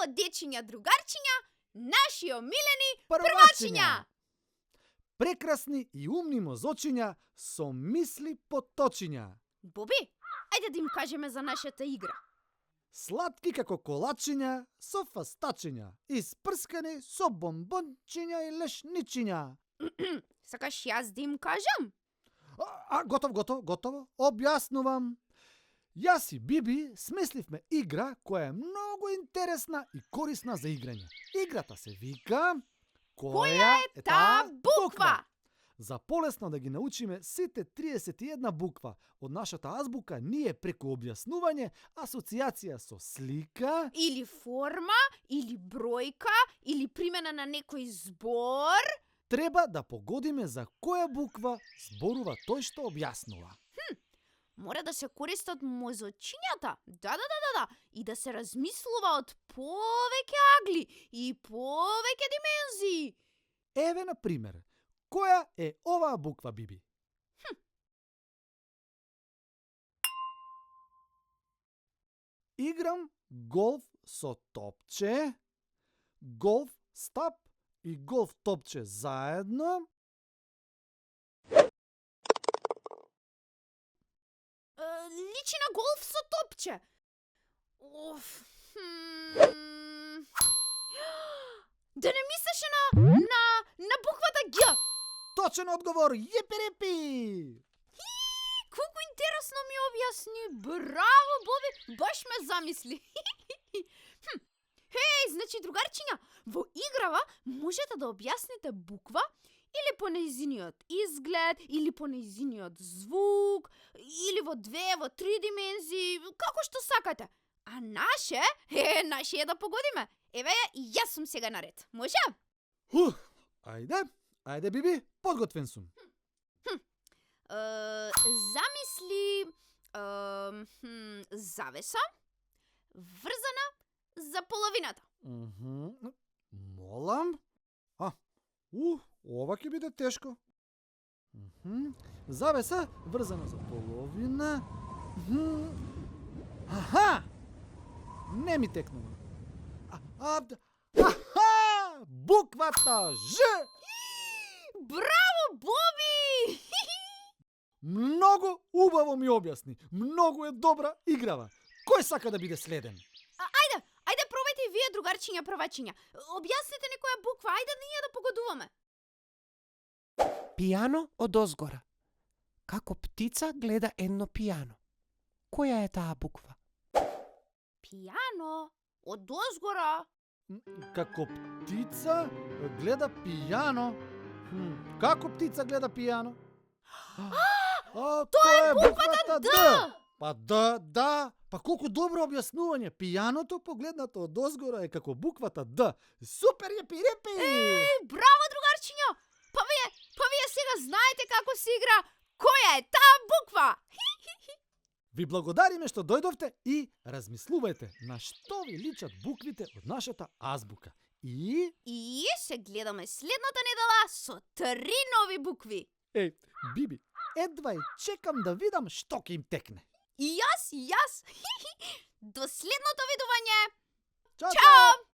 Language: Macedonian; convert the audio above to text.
Браво, дечиња, другарчиња, наши омилени Првачиња! Прекрасни и умни мозочиња со мисли поточиња. Боби, ајде да им кажеме за нашата игра. Сладки како колачиња со фастачиња, испрскани со бомбончиња и лешничиња. Сакаш јас да им кажам? Готово. Објаснувам. Јас и Биби смисливме игра која е многу интересна и корисна за играње. Играта се вика Која е таа буква? За полесно да ги научиме сите 31 буква од нашата азбука, ние преку објаснување, асоциација со слика Или форма, или бројка, или примена на некој збор. треба да погодиме за која буква зборува тој што објаснува. Мора да се користат мозочињата. Да. И да се размислува од повеќе агли и повеќе димензии. Еве на пример, која е оваа буква, Биби? Играм голф со топче, голф стап и голф топче заедно. Личи на голф со топче. Да не мислеше на буквата Г. Точен одговор, јепи-репи! Колку интересно ми објасни. Браво, Боби, баш ме замисли. Значи, другарчиња, во играва можете да објасните буква или по нејзиниот изглед, или по нејзиниот звук, или во 2, во 3 димензии, како што сакате. А наше е да погодиме. Еве, јас сум сега наред. Може? Ајде, Биби, подготвен сум. Замисли завеса врзана за половината. Молам. Ова ќе биде тешко. Завеса врзана за половина. Не ми текнува. Буквата Ж! Браво, Боби! Многу убаво ми објасни. Многу е добра играва. Кој сака да биде следен? Ајде пробајте и вие, другарчиња, првачиња. Објасните некоја буква, ајде ние да погодуваме. Пијано одозгора. Како птица гледа едно пијано. Која е таа буква? Пијано одозгора. Како птица гледа пијано. Како птица гледа пијано? Тоа е буквата Д. Да. Па колку добро објаснување. Пијаното погледнато од озгора е како буквата Д. Супер, јепи-репи! Браво, другарчиња! Па вие сега знаете како се игра. Која е таа буква? Ви благодариме што дојдовте и размислувајте на што ви личат буквите од нашата азбука. И се гледаме следната недела со 3 нови букви. Биби, едва и чекам да видам што ќе им текне. И јас. До следното видување. Чао!